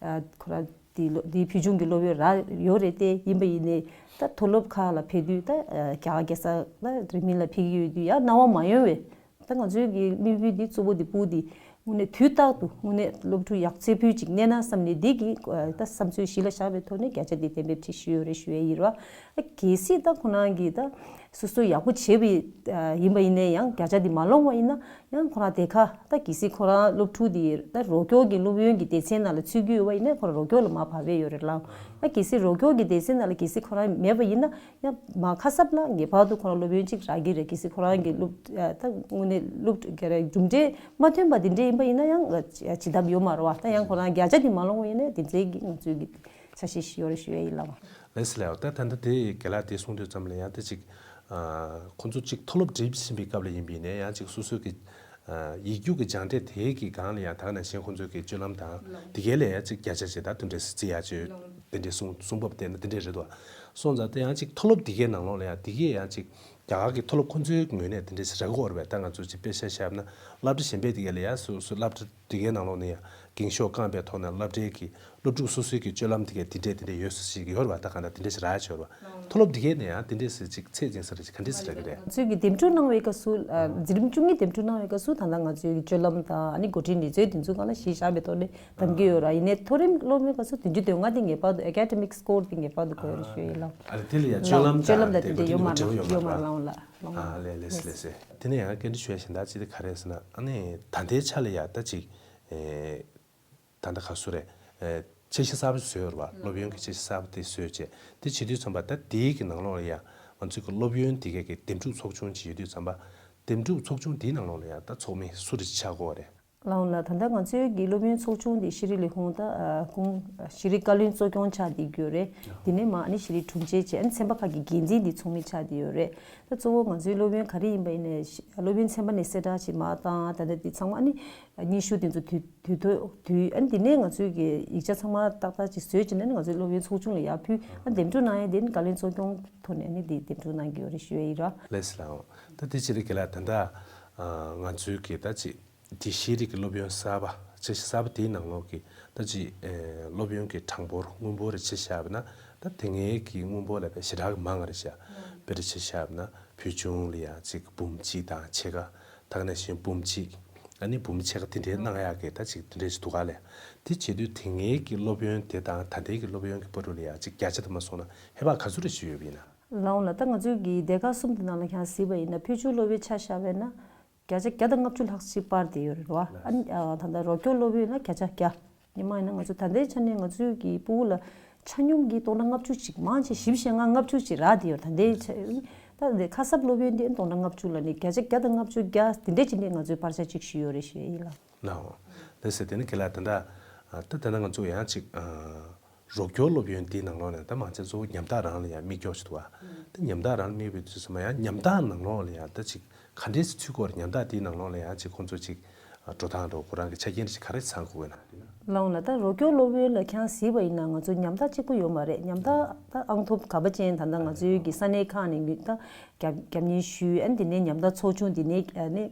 ཁོ་རང་ དེ་ལོ་དེའི་ཕུལ་བྱུང་གི་སློབ་ཡོན་རག་ཡོད་རེད་དེ། ཡིན་པ་ཡིན་ནའི་ད་མཐོ་སློབ་ཁག་ལ་ཕེབས་དུས་ད་རྒྱ་གར་རྒྱལ་ས་ལ་རིང་མིན་ལ་ཕེབས་ཀྱི་ཡོད་དུས་ཡང་སྣང་བ་མ་ཡོང་བས། ད་ང་ཚོའི་གི་དམིགས་ཡུལ་འདི་གཙོ་བོ་འདི་སྤུ་འདི་དངོས་གནས་དུས་རྟག་ཏུ་དངོས་གནས་སློབ་ཕྲུག་ཡག་ཚད་ཕུལ་ཅིག་གནས་ན་བསམ་ནས་འདི་གི་ད་བསམ་ཚུལ་གཞི་ལ་བཞག་པའི་ཐོག་ནས་བརྒྱ་ཆ་འདི་གཏན་འབེབས་བྱེད་བཞིན་ཡོད་རེད་ཞུ་ཡས་ཡིན་ར། གལ་སྲིད་ད་ཁོ་རང་གིས་ད་སོ་སོ་ཡག་པོ་བྱས་པ་ཡིན་པ་ཡིན་ནའི་ཡང་བརྒྱ་ཆ་འདི་མ་ལོངས་པ་ཡིན་ན། ཡང་ཁོ་རང་དེ་ཁ་ད་གལ་སྲིད་ཁོ་རང་སློབ་ཕྲུག་དེ་ད་རོགས་སྐྱོར་གྱི་སློབ་ཡོན་གྱི་སྡེ་ཚན་ནང་ལ་ཚུད་ཀྱི་ཡོད་པ་ཡིན་ན་ཁོ་རང་རོགས་སྐྱོར་ལ་མར་བབས་ཡོད་རེད་ལ། ད་གལ་སྲིད་རོགས་སྐྱོར་གྱི་སྡེ་ཚན་ནང་ལ་གལ་སྲིད་ཁོ་རང་མེད་པ་ཡིན་ན་ཡང་མ་ཁ་གསབ་ལ་ངེས་པར་དུ་ཁོ་རང་སློབ་ཡོན་གཅིག་རག་གི་རེད། གལ་སྲིད་ཁོ་རང་གི་སློབ་ད་དངོས་གནས་སློབ་ག་རེ་གྲུབ་འབྲས་མ་ཐོན་པ་དེ་འདྲས་ཡིན་པ་ཡིན་ན་ཡང་བྱེད་ཐབས་ཡོད་མ་རེད་བ། ད་ཡང་ཁོ་རང་བརྒྱ་ཆ་དེ་མ་ལོངས་པ་ཡིན་ན་དེ་ཚོའི་གི་ང་ཚོའི་གི་འཆར་གཞི་ཞིག་ཡོད་རེད་ཞུ་ཡ་ཡིན་ལ། ལགས་སོ་ལགས། ད་ད་ལྟ་དེ་རྒན་ལགས་དེ་གསུངས་དུས་ཙམ་ལ་ཡང་ད་ཅིག་ཁོང་ཚོ་ཅིག་མཐོ་སློབ་འགྲིམ་བཞིན་པའི་སྐབས་ལ་ཡིན་པ་ཡིན་ནའི་ཡང་ཅིག་སོ་སོའི་གི་ཡིག་རྒྱུགས་ཀྱི་སྦྱངས་འབྲས་དེའི་གི་སྒང་ལ་ཡང་ད་ག་ནང་བཞིན་ཁོང་ཚོའི་གི་སྤྱོད་ལམ་དང་དེ་གའི་ལ་ཡང་ཅིག་བརྒྱ་ཆ་ཅིག་ད་དེ་འདྲས་སེ་བརྩི་ཡག་ཅིག་དེ་འདྲས་གསུང་གསུང་བབ་བལྟས་ན་དེ་འདྲས་རེད་དོ། སོང་ཙང་དེ་ཡང་ཅིག་མཐོ་སློབ་དེ་གའི་ནང་ལོགས་ལ་ཡང་དེ་གའི་ཡང་ཅིག་རྒྱ་གར་གྱི་མཐོ་སློབ་ཁོང་ཚོའི་ངོས་ནས་དེ་འདྲས་སེ་རག་གི་ཡོད་རེད་པས། ད་ང་ཚོ་ཅིག་དཔེ་ཆ་བཞག་ན་སློབ་གྲྭ་གཞན་པའི་དེ་གའི་ལ་ཡང་སོ་སོ་སློབ་གྲྭ་དེ་གའི་ནང་ལོགས་ནས་ཡང་འགེངས་ཤོག་བསྐངས་པའི་ཐོག་ནས་སློབ་གྲྭའི་གི་སློབ་ཕྲུག་སོ་སོའི་གི་སྤྱོད་ལམ་དེ་གའི་དེ་འདྲས་དེ་འདྲས་ཡོད་ས་ཞིག་ཡོད་རེད་པ། ད་གང་ལྟར་དེ་འདྲས་ཞིག་རག་ཡོད་རེད་པ། མཐོ་སློབ་དེ་གའི་ནས་ཡང་དེ་འདྲས་སེ་ཅིག་ཚད་ཅིག་ས་རེད་ཅིག་ག་འདྲས་སེ་རག་གི་རེད། ང་ཚོས་ཀྱི་འདེམས་སྒྲུག་གནང་བའི་སྐབས་སུ་ཨ་འཛིན་རིམ་བཅུ་གཉིས་འདེམས་སྒྲུག་གནང་བའི་སྐབས་སུ་ད་ལྟ་ང་ཚོའི་གི་སྤྱོད་ལམ་དང་ཨ་ནི་འགོ་ཁྲིད་ལས་བྱེད་དེ་ཚོའི་སྒང་ལ་གཞི་བཞག་པའི་ཐོག་ནས་གདམ་གྱི་ཡོད་ར། ཡིན་ནའི་མཐོ་རིམ་སློབ་མའི་སྐབས་སུ་བདུན་ཅུ་དོན་ལྔ་དེ་ངེས་པར་དུ་academic score དེ་ངེས་པར་དུ་དགོས་རེད་ཞུ་ཡིན་ལ། ཨ་རེ་དེ་ལ་ཡང་སྤྱོད་ལམ་སྤྱོད་ལམ་དང་དེ་དེ་འདྲ་ཡོད་མ་རེད་ཡོད་མ་རེད་ལ། ཨ་ལས་ལས་ལས་ལས། དེ་ནས་ཡང་སྐད་འདྲི་ཞུ་ཡ་གཞན་དག་ཅིག་དེ་ག་རེ་ཟེར་ན་ཨ་ནི་ད་ལྟའི་ཆ་ལ་ཡ་ད་ཅིག་ཨེ། ད་ལྟ་ག་སུ་རེད། ཨེ། འཆར་གཞི་གསར་པ་བཟོས་ཡོད་རེད་བ། སློབ་ཡོན་གྱི་འཆར་གཞི་གསར་པ་དེ་བཟོས་བྱས་དེ་བྱེད་དུས་ཙམ་པ་ད་དེའི་གི་ནང་ལོགས་ལ་ཡ་ང་ཚོའི་གི་སློབ་ཡོན་དེ་གའི་གི་འདེམས་སྒྲུག་ཚོགས་ཆུང་ཅིག་ཡོད་དུས་ཙམ་པ་འདེམས་སྒྲུག་ཚོགས་ཆུང་དེའི་ནང་ལོགས་ལ་ཡ་ད་ཚོགས་མི་སུ་རེ་ཆགས་དགོས་རེད། ལའོ་ལ་ད་ལྟ་ང་ཚོའི་གི་སློབ་ཡོན་ཚོགས་ཆུང་དེ་ཤེས་རིག་ལས་ཁུངས་ད་ཨ་ཁུངས་ཤེས་རིག་བཀའ་བློན་གཙོ་སྐྱོང་ཆགས་བསྡད་ཡོད་རེད། དེ་ནས་མ་ཨ་ནི་ཤེས་རིག་དྲུང་ཆེ་བྱས་ཨ་ནི་ཚན་པ་ཁག་གི་འགན་འཛིན་དེ་ཚོགས་མི་ཆགས་བསྡད་ཡོད་རེད། ད་གཙོ་བོ་ང་ཚོའི་སློབ་ཡོན་ག་རེ་ཡིན་པ་ཡིན་ནའི་ཤེ་སློབ་ཡོན་ཚན་པ་ནས་གསལ་བསྒྲགས་བྱས་མ་བཏང་ད་ལྟ་དེ་ཚང་མ་ཨ་ནི་སྙན་ཞུ་དེ་ཚོ་དུས་དུས་ཐོག་དུས་ཨ་ནི་དེ་ནས་ང་ཚོའི་གི་ཡིག་ཆ་ཚང་མ་ཏག་ཏག་ཅིག་བཟོས་བྱས་ནས་ཨ་ནི་ང་ཚོའི་སློབ་ཡོན་ཚོགས་ཆུང་ལ་ཡར་ཕུལ། ཨ་ནི་འདེམས་སྒྲུག་གནང་ཡས་དེ་ཨ་ནི་བཀའ་བློན་གཙོ་སྐྱོང་ཐོག་ནས་ཨ་ནི་དེ་འདེམས་སྒྲུག་གནང་གི་ཡོད་རེད་ཞུ་ཡས་ཡིན་ར། ལགས་སོ་ལགས། ད་དེ་ཕྱིར་གི་ལ་ད་ལྟ་ང་ཚོའི་གི་ད་ཅིག་དེ་ཤེས་རིག་གི་སློབ་ཡོན་གསར་པ་འཆར་གཞི་གསར་པ་དེའི་ནང་ལོགས་ཀྱི་ད་ཅིག་ཨེ་སློབ་ཡོན་གྱི་གྲངས་འབོར་དངུལ་འབོར་རེ་ཆ་བཞག་པ་ན་ད་དེ་སྔའི་གི་དངུལ་འབོར་ལས་ཞེ་དྲག་གི་མང་བ་རེད་ཤག་དཔེར་ཆ་བཞག་པ་ན་ཕུལ་བྱུང་ལ་ཡ་ཅིག་འབུམ་གཅིག་དང་ཕྱེད་ཀ་ད་ག་ནང་བཞིན་འབུམ་གཅིག་ཨ་ནི་འབུམ་ཕྱེད་ཀ་དེ་འདྲའི་གནང་ཡག་གི་ད་ཅིག་དེ་འདྲའི་ཞིག་འདུག་ག་ལས། དེ་བྱེད་དུས་དེ་སྔའི་གི་སློབ་ཡོན་དེ་དང་ད་ལྟའི་གི་སློབ་ཡོན་གྱི་བར་དུ་ལ་ཡ་ཅིག་བརྒྱ་ཆ་དུ་མ་སོང་ན་ཧེ་བག་ག་ཚོད་རེ་ཞིག་ཡོད་པ་ཡིན་ན། ལའོ་ལ་ད་ང་ཚོའི་གི་སྡེ་ཁག་གསུམ་དེ་ནང་ལ་ཁྱང་གཟིགས་པ་ཡིན་ན་ཕུལ་བྱུང་སློབ་ཡོན་ཆ་བཞག་པ་ཡིན་ན། བརྒྱ་ཆ་བརྒྱ་དང་ལྔ་བཅུ་ལྷག་ཅིག་སྤར་བསྡད་ཡོད་རེད་བ། ཨ་ནི་ཨ་ད་ལྟ་རོགས་སྐྱོར་སློབ་ཡོན་ལ་བརྒྱ་ཆ་བརྒྱ། ཉི་མ་ཡིན་ན་ང་ཚོ་ད་ལྟའི་ཆ་ནས་ང་ཚོའི་གི་ཕྲུ་གུ་ལ་ཆ་སྙོམས་ཀྱི་སྟོང་ཕྲག་ལྔ་བཅུ་ཅིག་མང་ཆེ་བཞི་བཅུ་ཞེ་ལྔ་ལྔ་བཅུ་ཅིག་རག་བསྡད་ཡོད་རེད། ད་ལྟའི་ཆ་ད་ལྟའི་ཁ་གསབ་སློབ་ཡོན་དེ་སྟོང་ཕྲག་ལྔ་བཅུ་ལ་ནི་བརྒྱ་ཆ་བརྒྱ་དང་ལྔ་བཅུ་བརྒྱ་དེ་འདྲས་ཅིག་ནས་ང་ཚོའི་སྤར་ཆ་ཅིག་ཞུས་ཡོད་རེད་ཞུ་ཡ་ཡིན་ལ། ལའོ། ལགས་སོ་དེ་ནི་རྒན་ལགས་ད་ལྟ་ད་ལྟ་ང་ཚོ་ཡང་ཅིག་རོགས་སྐྱོར་སློབ་ཡོན་འདིའི་ནང་ལོགས་ནས་ད་མང་ཆེ་གཙོ་བོ་ཉམ་ཐག་རང་ལ་ཡང་དམིགས་འཇོག་བྱེད་ཐུབ་པ། ད་ཉམ་ཐག་རང་ལ་དམིགས་པའི་དུས་ཚོད་མ་ཡང་ཉམ་ཐག་ནང་ལོགས་ལ་ཡང་ད་ཅིག་ག་འདྲས་སེ་ཚུད་དགོས་རེད། ཉམ་ཐག་དེའི་ནང་ལོགས་ལ་ཡང་ཅིག་ཁོང་ཚོ་ཅིག་འགྲོ་སྟངས་འགྲོ་ཁོ་རང་གི་ཆ་རྐྱེན་ཅིག་ག་རེ་ཚང་དགོས་ན། ལའོ་ལ་ད་རོགས་སྐྱོར་སློབ་ཡོན་ལ་ཁྱང་གཟིགས་པ་ཡིན་ན་ང་ཚོ་ཉམ་ཐག་གཅིག་པུ་ཡོད་མ་རེད། ཉམ་ཐག་ད་ཨང་ཐོབ་ག་པ་ཅན་ད་ལྟ་ང་ཚོའི་གི་ས་གནས་ཁག་ནས་ད་རྒྱབ་རྒྱབ་གཉེར་ཞུས། ཨ་ནི་དེ་ནས་ཉམ་ཐག་ཚོགས་ཆུང་དེ་ནས་ཨ་ནི་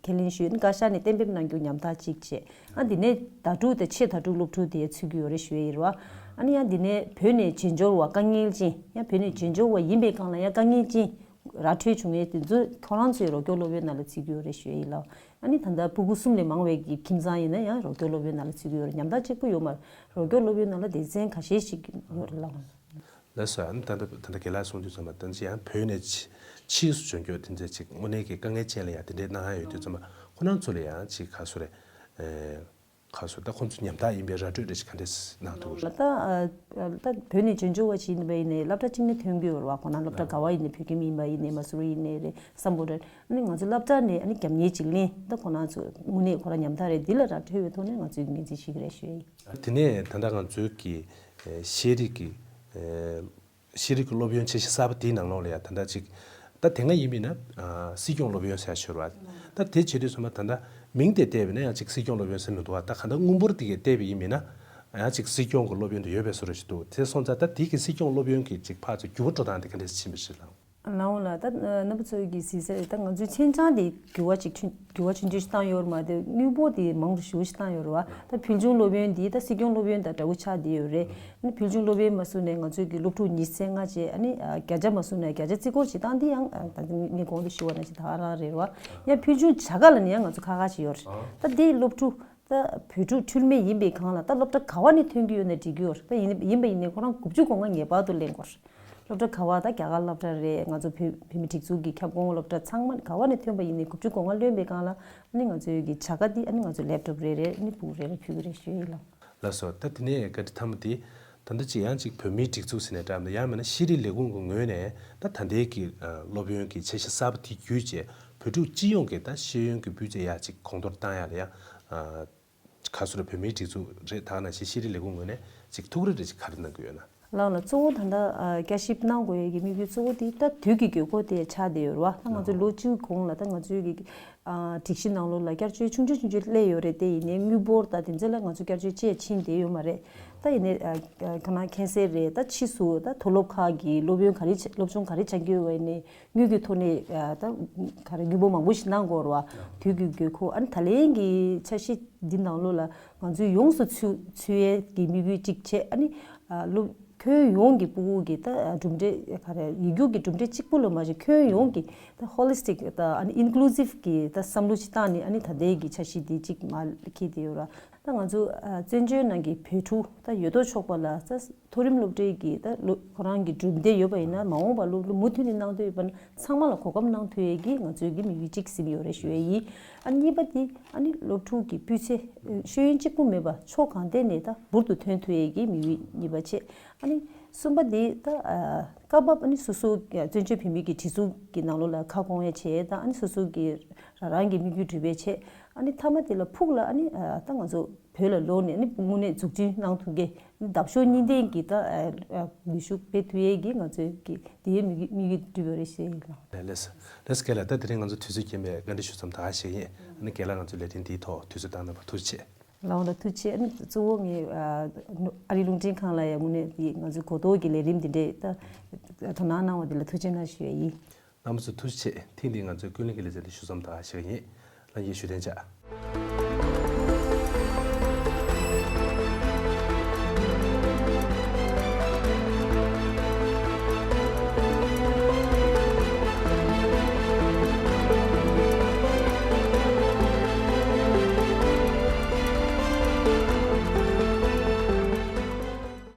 ཁས་ལེན་ཞུས། ཨ་ནི་བཀའ་ཤག་ནས་གཏན་འབེབས་གནང་རྒྱུ་ཉམ་ཐག་གཅིག་བྱས། ཨ་འདི་ནས་ཟླ་དྲུག་དང་ཆེས་ཟླ་དྲུག་སློབ་ཕྲུག་དེ་ཚུད་ཀྱི་ཡོད་རེད་ཞུ་ཡ་ཡིན་རེད་བ། ཨ་ནི་ཡང་འདི་ནས་བོད་ནས་བྱེས་འབྱོར་བ་དཀའ་ངལ་ཅན་ཡང་བོད་ནས་བྱེས་འབྱོར་བ་ཡིན་པའི་སྒང་ལ་ཡང་དཀའ་ངལ་ཅན་ར་འཕྲོད་བྱུང་ཡས་དེ་ཚོ་ཁོ་རང་ཚོའི་རོགས་སྐྱོར་སློབ་ཡོན་ནང་ལ་ཚུད་ཀྱི་ཡོད་རེད་ཞུ་ཡ་ཡིན་ལ། ཨ་ནི་ད་ལྟ་ཕྲུ་གུ་གསུམ་ལས་མང་བའི་གི་ཁྱིམ་ཚང་ཡིན་ན་ཡང་རོགས་སྐྱོར་སློབ་ཡོན་ནང་ལ་ཚུད་ཀྱི་ཡོད་རེད། ཉམ་ཐག་གཅིག་པུ་ཡོད་མ་རེད། རོགས་སྐྱོར་སློབ་ཡོན་ནང་ལ་སྡེ་ཚན་ཁ་ཤས་ཤིག་ཡོད་རེད་ལ། ལགས་སོ། ཨ་ནི་ད་ལྟ་ད་ལྟ་རྒན་ལགས་གསུངས་དུས་ཙམ་པ་ད་ཅི་ཡང་བོད་ནས་ཕྱི་ཕྱིས་སུ་འབྱོར་མཁན་དེ་འདྲ་ཅིག་དངོས་གནས་ཀྱི་དཀའ་ངལ་ཅན་ལ་ཡང་དེ་འདྲའི་གནང་ཡ་ཡོད་དུས་ཙམ་པ་ཁོ་རང་ཚོ་ལ་ཡང་ཅིག་ག་སུ་རེད། ཨེ། ག་སུ་ད་ཁོང་ཚོ་ཉམ་ཐག་ཡིན་པའི་ར་སྤྲོད་རེ་ཞིག་ག་འདྲས་གནང་ཐུབ་རེད། ད་ད་བོད་ནས་འབྱོར་འབྱོར་བ་ཞིག་ཡིན་པ་ཡིན་ནའི་སློབ་གྲྭ་གཅིག་ནས་ཐོན་གྱི་ཡོད་རེད་བ། ཁོ་ན་སློབ་གྲྭ་ག་བ་ཡིན་ནའི་བོད་ཁྱིམ་ཡིན་པ་ཡིན་ནའི་མ་སུ་རི་ཡིན་ནའི་རེད་སམ་བྷོ་ཊ་རེད། ཨ་ནི་ང་ཚོ་སློབ་གྲྭ་ནས་ཨ་ནི་རྒྱབ་གཉེར་ཅིག་ལེན། ད་ཁོ་རང་ཚོ་དངོས་གནས་ཁོ་རང་ཉམ་ཐག་རེད། འདི་ལ་ར་འཕྲོད་པའི་ཐོག་ནས་ང་ཚོས་ངོས་འཛིན་ཞུ་གི་རེད་ཞུ་ཡ་ཡིན། དེ་ནས་ད་ལྟ་ང་ཚོའི་གི་ཤེས་རིག་གི་ཤེས་རིག་གི་སློབ་ཡོན་འཆར་གཞི་གསར་པ་དེའི་ནང་ལོགས་ལ་ཡང་ད་ལྟ་ཅིག་ད་དེ་སྔ་ཡིན་པ་ཡིན་ན་སྲིད་སྐྱོང་སློབ་ཡོན་ཟེར་ཞུ་བ། ད་དེ་བྱེད་དུས་ཙམ་པ་ད་ལྟ་མིང་དེ་བལྟས་པ་ཡིན་ན་ཡང་ཅིག་སྲིད་སྐྱོང་སློབ་ཡོན་ཟེར་མི་འདུག་བ། ད་ག་ད་དངུལ་འབོར་དེ་གས་བལྟས་པ་ཡིན་པ་ཡིན་ན་ཡང་ཅིག་སྲིད་སྐྱོང་གི་སློབ་ཡོན་དེ་ཡོད་པའི་བཟོ་འདྲ་ཞིག་འདུག་དེ་སོང་ཙང་ད་དེ་གི་སྲིད་སྐྱོང་སློབ་ཡོན་གྱི་ཅིག་ཕར་ཚུར་འགྱུར་བ་འགྲོ་སྟངས་དེ་ག་འདྲས་ཕྱིན་པ་ཞིག་ལ། ལའོ་ལ་ད་རྣམ་པ་ཚོ་གི་གཟིགས་ས་རེད། ད་ང་ཚོའི་མཚན་བྱང་དེ་འགྱུར་བ་ཅིག་ཆུང་འགྱུར་བ་ཆུང་ཆུང་ཞིག་བཏང་ཡོད་རེད་མ་གཏོགས་དངུལ་འབོར་དེ་མང་རུ་ཞེ་པོ་ཞིག་བཏང་ཡོད་རེད་བ། ད་ཕུལ་བྱུང་སློབ་ཡོན་དེ་ད་སྲིད་སྐྱོང་སློབ་ཡོན་དང་འདྲ་པོ་ཆགས་བསྡད་ཡོད་རེད། ཨ་ནི་ཕུལ་བྱུང་སློབ་ཡོན་མ་བཟུང་ནས་ང་ཚོའི་གི་སློབ་ཕྲུག་ཉི་ཤུ་རྩ་ལྔ་བྱས། ཨ་ནི་ཨ་བརྒྱ་ཆ་མ་བཟུང་ནས་བརྒྱ་ཆ་རྩིས་སྐོར་ཞིག་བཏང་དེ་ཡང་ཨ་ད་ངས་གོང་དུ་ཞུས་པ་ནང་བཞིན་ད་ག་རང་རེད་བ། ཡང་ཕུལ་བྱུང་བྱ་དགའ་ལ་ནི་ཡང་ང་ཚོ་ཁག་ཁག་ཅིག་ཡོད་རེད། ད་དེའི་སློབ་ཕྲུག་ད་བོད་ཕྲུག་འཁྲུལ་མེད་ཡིན་པའི་སྒང་ལ་ད་སློབ་གྲྭ་ག་བ་ནས་ཐོན་གྱི་ཡོད་ན་འགྲིག་གི་ཡོད་རེད། ད་ཡིན་ཡིན་པ་ཡིན་ནའི་ཁོ་རང་དགུ་བཅུ་གོ་ལྔ་ངེས་པར་དུ་ལེན་དགོས་རེད། སློབ་གྲྭ་ག་བ་ད་རྒྱ་གར་སློབ་གྲྭ་རེད། ང་ཚོ་བོད་བོད་མི་སྒྲིག་འཛུགས་ཀྱི་ཁྱབ་ཁོངས་སློབ་གྲྭ་ཚང་མ་ག་བ་ནས་ཐོན་པ་ཡིན་ནའི་དགུ་བཅུ་གོ་ལྔ་ལོན་པའི་སྒང་ལ་ཨ་ནི་ང་ཚོའི་གི་བྱ་དགའ་འདི་ཨ་ནི་ང་ཚོ་ལེབ་ཊོབ་རེ་རེ་ཨ་ནི་སྦུག་རེ་རེ་ཕུལ་གི་རེད་ཞུ་ཡི་ལགས། ལགས་སོ། ད་དེ་ནས་བཀའ་ཁྲི་ཐ་མ་དེ་ད་ལྟ་ཅིག་ཡང་ཅིག་བོད་མིའི་སྒྲིག་འཛུགས་ཟེར་ནས་འདྲ་མི་ཡང་མིན་ན་ཤེས་རིག་ལས་ཁུངས་ཀྱི་ངོས་ནས་ད་ད་ལྟའི་གི་ཨ་སློབ་ཡོན་གྱི་འཆར་གཞི་གསར་པ་དེ་བརྒྱུད་བྱས་བོད་ཕྲུག་སྤྱི་ཡོངས་ཀྱི་ད་ཤེས་ཡོན་གྱི་སྤུས་ཚད་ཡར་ཅིག་གོང་མཐོར་བཏང་ཡག་ལ་ཡང་ཨ་ག་ཚོད་རེད། བོད་མིའི་སྒྲིག་འཛུགས་རེད། ད་ག་ནང་བཞིན་ཤེས་རིག་ལས་ཁུངས་ངོས་ནས་ཅིག་ཐུགས་རེ་རེ་ཅིག་ག་རེ་གནང་གི་ཡོད་ན། ལགས་ལགས། གཙོ་བོ་ད་ལྟ་ཨ་བསྐྱར་ཞིབ་གནང་དགོས་ཡས་ཀྱི་དམིགས་ཡུལ་གཙོ་བོ་དེ་ད་དུས་ཀྱི་དགོས་མཁོ་དེ་ཆགས་བསྡད་ཡོད་རེད་བ། ད་ང་ཚོ་ལོ་བཅུ་གོང་ལ་ད་ང་ཚོའི་གི་ཨ་སྒྲིག་གཞི་ནང་ལོགས་ལ་བསྐྱར་བཅོས་ཆུང་ཆུང་ཆུང་ཆུང་སླེབས་ཡོད་རེད། དེ་ཡིན་ནའི་དངུལ་འབོར་ད་དེ་ཚོ་ལ་ང་ཚོ་བསྐྱར་བཅོས་བྱས་ཕྱིན་བསྡད་ཡོད་མ་རེད། ད་ཡིན་ནའི་ཨ་ཨ་ག་ན་མཁྱེན་གསལ་རེད། ད་ཕྱིས་སུ་ད་མཐོ་སློབ་ཁག་གི་སློབ་ཡོན་ག་རེ་ཆ་སློབ་སྦྱོང་ག་རེ་བྱ་རྒྱུ་ཡོད་པ་ཡིན་ནའི་དངུལ་གྱི་ཐོག་ནས་ཨ་ད་ག་རེ་དངུལ་འབོར་མང་པོ་ཞིག་གནང་དགོས་རེད་བ། དུས་ཀྱི་དགོས་མཁོ། ཨ་ནི་ད་ལན་གྱི་འཆར་གཞི་འདི་ནང་ལོགས་ལ་ང་ཚོས་ཡོངས་སུ་ཚུད་ཚུད་ཡས་ཀྱི་དམིགས་ཡུལ་གཅིག་བྱས། ཨ་ནི་ཨ་སློབ་ཁྱོན་ཡོངས་ཀྱི་ཕྲུ་གུ་གི་ད་གྲུབ་འབྲས་ག་རེ་ཡིག་རྒྱུགས་ཀྱི་གྲུབ་འབྲས་གཅིག་པུ་ལ་མ་གཞི་ཁྱོན་ཡོངས་ཀྱི་ད་ཧོ་ལི་སི་ཊིག་ད་ཨ་ནི་ཨིན་ཀུ་ལུ་སིབ་ཀྱི་ད་བསམ་བློ་ཞིག་བཏང་ནས་ཨ་ནི་ད་ལྟའི་གི་འཆར་གཞི་འདི་གཅིག་མར་འཁྱེར་བསྡད་ཡོད་ར། ད་ང་ཚོ་ཨ་བཙན་བྱོལ་ནང་གི་བོད་ཕྲུག་ད་ཡོད་དོ་ཅོག་པ་ལ་ད་མཐོ་རིམ་སློབ་གྲྭའི་གི་ད་ལོ་ཁོ་རང་གི་གྲུབ་འབྲས་ཡོད་པ་ཡིན་ན་མ་འོངས་པ་སློབ་སློབ་མུ་མཐུད་ནས་གནང་འདོད་ཡོད་པ་ན་ཚང་མ་ལ་གོ་སྐབས་གནང་ཐུབ་ཡས་ཀྱི་ང་ཚོའི་གི་དམིགས་ཡུལ་གཅིག་ཟིན་ཡོད་རེད་ཞུ་ཡས་ཡིན། ཨ་གཉིས་པ་དེ་ཨ་ནི་སློབ་ཕྲུག་གི་སྤུས་ཚད་ཤེས་ཡོན་གཅིག་པུ་མེད་པ་ཕྱོགས་གང་ཐད་ནས་ད་འབུར་དུ་ཐོན་ཐུབ་ཡས་ཀྱི་དམིགས་ཡུལ་གཉིས་པ་བྱས། ཨ་ནི་གསུམ་པ་དེ་ད་ཨ་སྐབས་བབ་ཨ་ནི་སོ་སོ་བཙན་བྱོལ་བོད་མི་གི་སྒྲིག་འཛུགས་ཀྱི་ནང་ལོགས་ལ་ཁ་སྐོང་ཡས་བྱས། ད་ཨ་ནི་སོ་སོ་གི་རང་རང་གི་དམིགས་ཡུལ་འགྲུབ་པའི་ཆེད། ཨ་ནི་མཐའ་མ་དེ་ལ་ཕུགས་ལ་ཨ་ནི་ཨ་ད་ང་ཚོ་བོད་ལ་ལོག་ནས་ཨ་ནི་དངོས་གནས་འཛུགས་སྐྲུན་གནང་ཐུབ་མཁན་འདབ་གཤོག་གཉིས་ལྡན་གྱི་ད་ཨ་ཨ་ནུས་ཤུགས་སྤེལ་ཐུབ་ཡས་ཀྱི་ང་ཚོའི་གི་དེའི་དམིགས་ཡུལ་དམིགས་ཡུལ་འགྲུབ་ཡོད་རེད་ཞེས་ཡིན་ལགས། ལགས་ལགས་སོ། ལགས་སོ་རྒན་ལགས། ད་དེ་རིང་ང་ཚོ་དུས་ཚོད་རྐྱེན་པས་བཀའ་འདྲི་ཞུ་མཚམས་ད་ག་ཞིག་ཡིན། ཨ་ནི་རྒན་ལགས་ང་ཚོའི་ལས་རིམ་འདིའི་ཐོག་དུས་ཚོད་བཏང་གནང་བར་ཐུགས་རྗེ་ཆེ། ལགས་འོང་ལགས། ཐུགས་རྗེ་ཆེ། ཨ་ནི་གཙོ་བོ་ངས་ཨ་ཨ་རིའི་རླུང་འཕྲིན་ཁང་ལ་ཡང་དངོས་གནས་ཀྱི་ང་ཚོའི་གོ་རྟོགས་ཀྱི་ལས་རིམ་འདི་འདྲས་ད་དོ་སྣང་གནང་བ་འདི་ལ་ཐུགས་རྗེ་གནང་ཞུ་ཡ་ཡིན། རྣམ་པ་ཚོ་ཐུགས་རྗེ་ཆེ། ཐེངས་འདིའི་ང་ཚོའི་ཀུན་གླེང་གི་ལེ་ཚན་འདི་ཞུ་མཚམས་ད་ག་ཞིག་ཡིན། ལྷན་རྒྱས་བཞུགས་གདན་འཇགས།